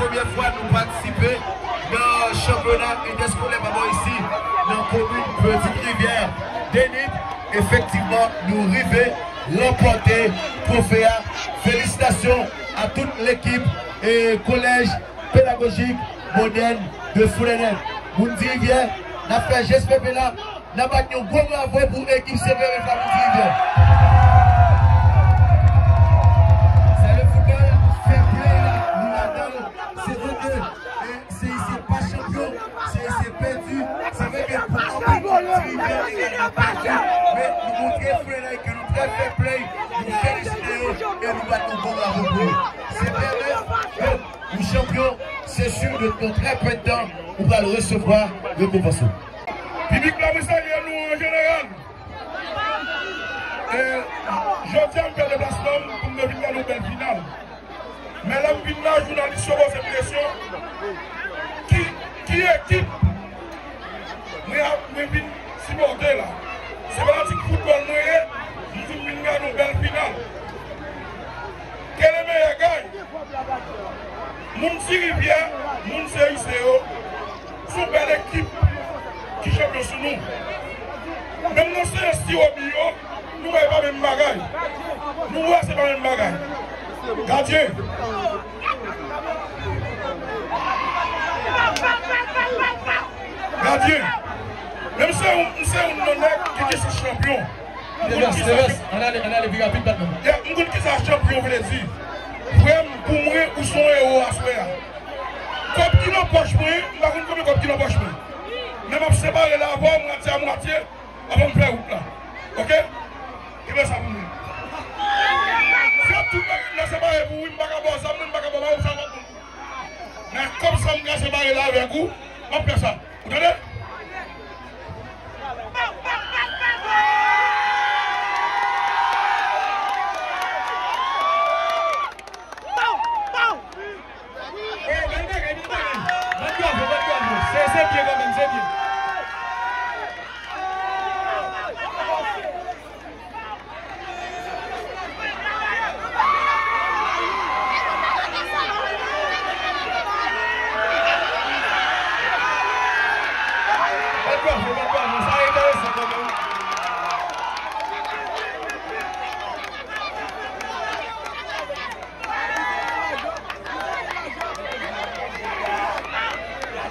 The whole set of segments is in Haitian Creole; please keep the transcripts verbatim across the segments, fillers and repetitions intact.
Premyè fwa nou patisipe nan chanpyona entèskolè pa bò isi, nan komin Petite Rivière de Nip. Efektivman, nou rive ranpòte twofe a. Felisitasyon a tout lekip e kolèj pedagojik modèn de Foulenèt. Moun Ti Rivyè, n ap fè jès pepe la. N ap bat yon gwo bravo pou ekip C P F la, Moun Ti Rivyè. Se le football, fair play la, nou ladan l. Se vre ke, eh, C I C pa chanpyon, C I C pèdi. Se vre ke pou anpil moun, Ti Rivyè te genyen avantaj, men nou montre Foulenèt ke nou trè fair play, nou felisite yo e nou bat yon gwo bravo pou yo. C P F, yo, ou chanpyon, se si, nan yon trè pwen de tan, ou pral resevwa rekonpans ou. Piblik la, mwen salye nou an jeneral. E, jodi a, m fè deplasman m pou m te vin gade yon bèl final. Men lè m vin la, jounalis yo poze m kesyon, ki, ki ekip mwen ap, mwen vin sipòte la? Se fanatik foutbòl mwen ye, m di m vin gade yon bèl final. Que le meilleur gagne. Moun Ti Rivyè, moun C I C yo, se yon bèl ekip ki chanpyon sou nou. Menm nan seyans tiro bi yo, nou wè pa menm bagay. Nou wè se pa menm bagay. Gadyen. Gadyen. Menm se yon, se yon nan nèg ki gen chans chanpyon. Tevès, Tevès, ann ale, ann ale pi rapid, patnè. Ya, m konn kisa chanpyon vle di. Frè m, pou mwen, ou se yon ewo aswè a. Kòb ki nan pòch mwen, m pa konn konbyen kòb ki nan pòch mwen. Men m ap separe l avè w mwatye a mwatye, avan m fè wout la. Oke? Kenbe sa pou mwen. Frè m, tout bagay m nan separe pou ou, m pa ka ba w zam mwen, m pa ka ba w sa w ap konn. Men kòb sa m ka separe la avèk ou, m ap fè sa. Ou tande? Bat bravo, bat bravo. Se, se byen kanmenm, se byen.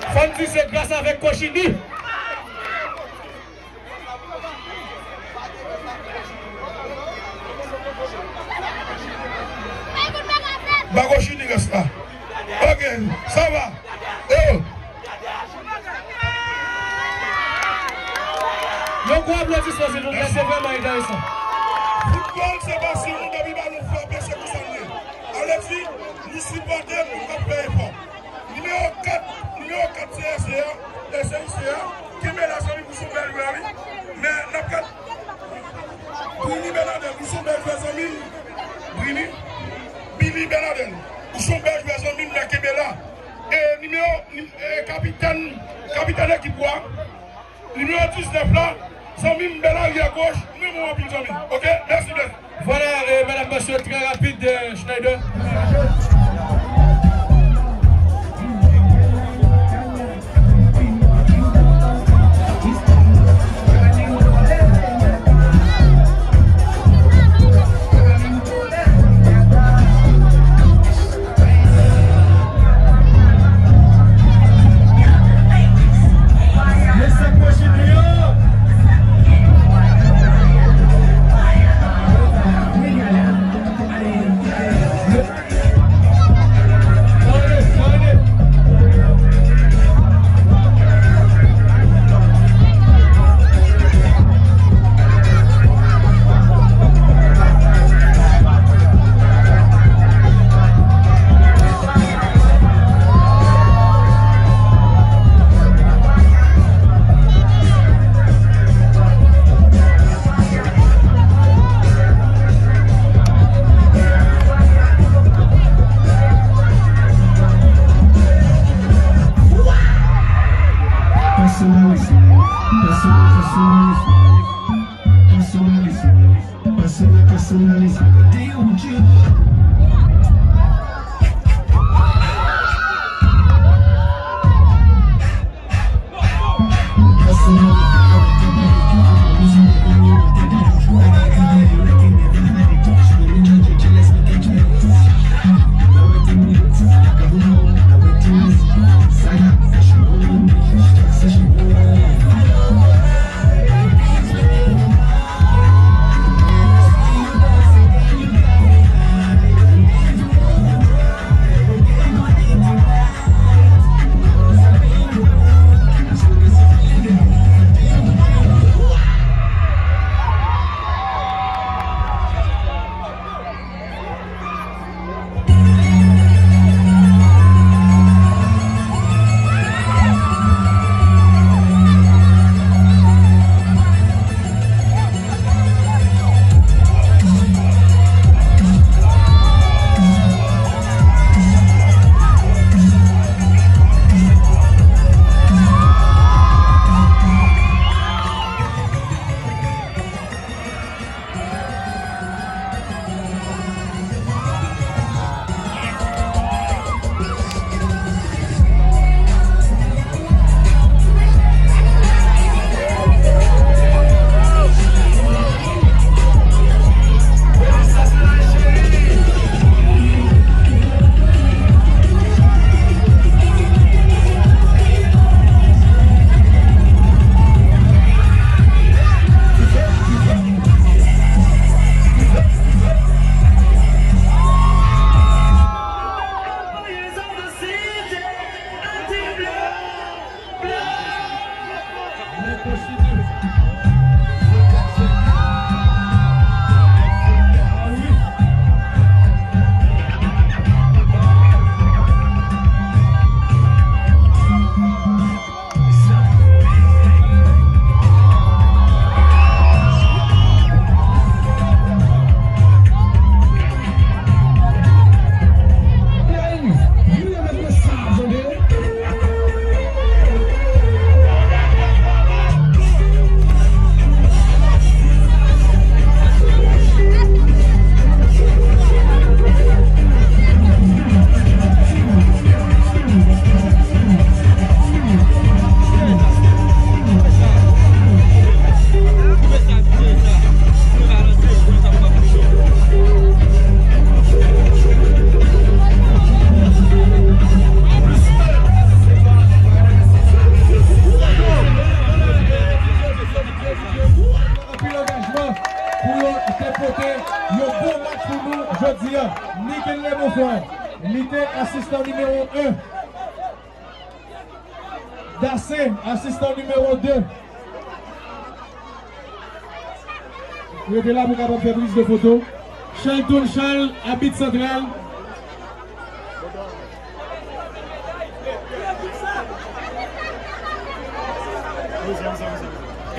Fò n di se gras avèk Kochini. Ba Kochini rès la. Oke, sa va. Yo. Yon gwo aplodisman, silvouplè, se vrèman enteresan. Foutbòl se pasyon nou, depi balon frape, se konsa nou ye. Sa vle di, nou sipòte moun k ap fè efò. Nimewo kat, nimewo kat C I C a, e C I C a, kenbe la zanmi m, ou se yon bèl jwè wi. Men n ap gad. Brini Bènadèl, ou se yon bèl jwè zanmi m. Brini, Bini Bènadèl, ou se yon bèl jwè zanmi m, men kenbe la. E nimewo, ni-, e kapitèn, kapitèn ekip ou a. Nimewo diznèf la, zanmi m, bèl aryè goch, m renmen w anpil zanmi. Oke, mèsi, mèsi. Vwala, e, medam, mesye, trè rapid, e, Schneider. Pèsonèl, pèsonèl, pèsonèl, pèsonèl, pèsonèl, pèsonèl. Dassin, asistan nimewo de. Rete la pou kapab fè priz de foto. Shelton Charles, abit santral.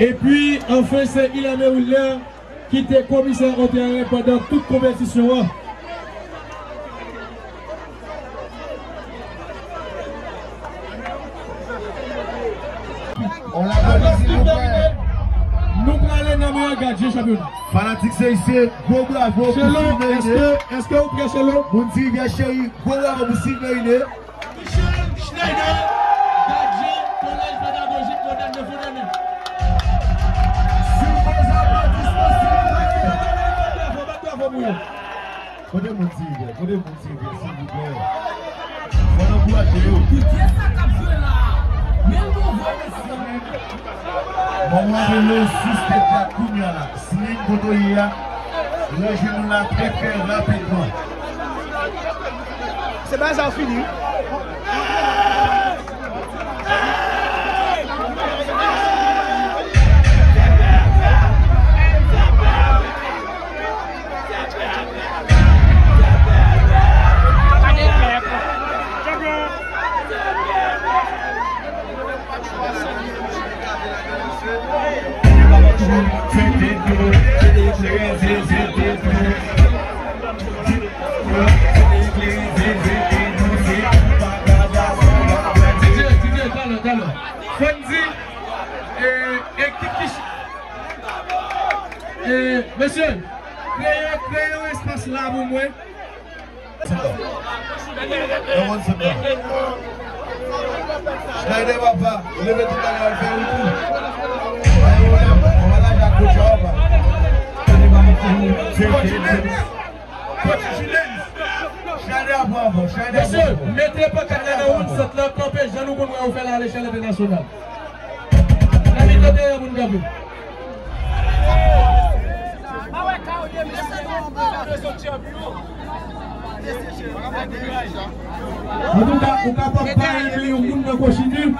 Epi, anfen, se Ilame Wilner ki te komisè o teren pandan tout konpetisyon an. Nou prale nan meyè gadyen chanpyona. Fanatik Seyisyen, gwo bravo pou Silverine. Èske, èske ou prè, Chelo? Moun Ti Rivyè cheri, gwo bravo pou Silverine. Michel Schneider, gadyen Collège Pédagogique Moderne de Fontaine. Sou bon applaudissement, s'il vous plaît. Bravo, bravo pou yo. Kote moun Ti Rivyè? Kote moun Ti Rivyè, silvouplè? Fò n ankouraje yo. Kite sa k ap jwe la. Men l bon vre, mesye. Bon, mwen rele sou stage la kounye a la. Slim, kote w ye a, rejwenn nou la trè, trè rapidman. Se bagay sa yo fini wi. Fò n di, e, ekip ki ch-, e, mesye, kreye, kreye yon espas la pou mwen. Yo konn se pa. Schneider papa, leve tout bagay, fè yon kou. Pa gen pwoblèm, on va la jak kout sa papa. Coach Gilles. Schneider ap pran fò, Schneider ap pran fò. Mesye, mete pankat la nan woun sant lan, kanpe jan nou konn wè yo fè la alechèl entènasyonal. Nan mitan teren pou n kanpe. Antouka, ou kapab pa renmen yon moun nan Coach Gilles,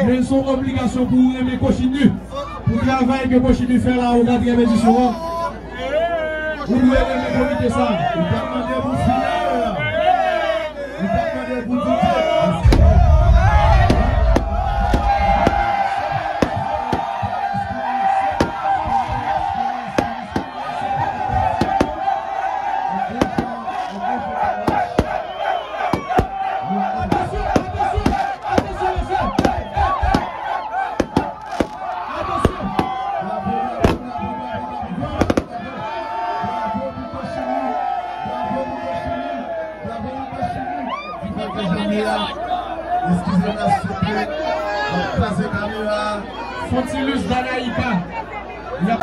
men se yon obligasyon pou ou renmen Coach Gilles. Pou travay ke Coach Gilles fè la o katriyèm edisyon an, ou dwe renmen komite sa. Ou t ap mande pou Fiyè. Ou t ap mande pou Didier. Atansyon, atansyon, atansyon, mesye. Atansyon. Bravo, bravo, bravo, bravo, bravo. Bravo pou Coach Gilles. Bravo pou Coach Gilles. Bravo pou Coach Gilles. Ki fè ke jounen an. Eskize n, souple. N ap kraze kamera. Fontilus Danaïka. Y ap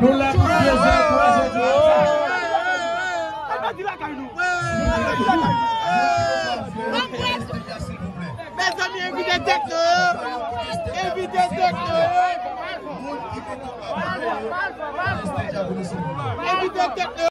Nou la pou de zè, twa zè di maten. Mezanmi, envite tèt nou. Envite tèt nou. Envite tèt nou.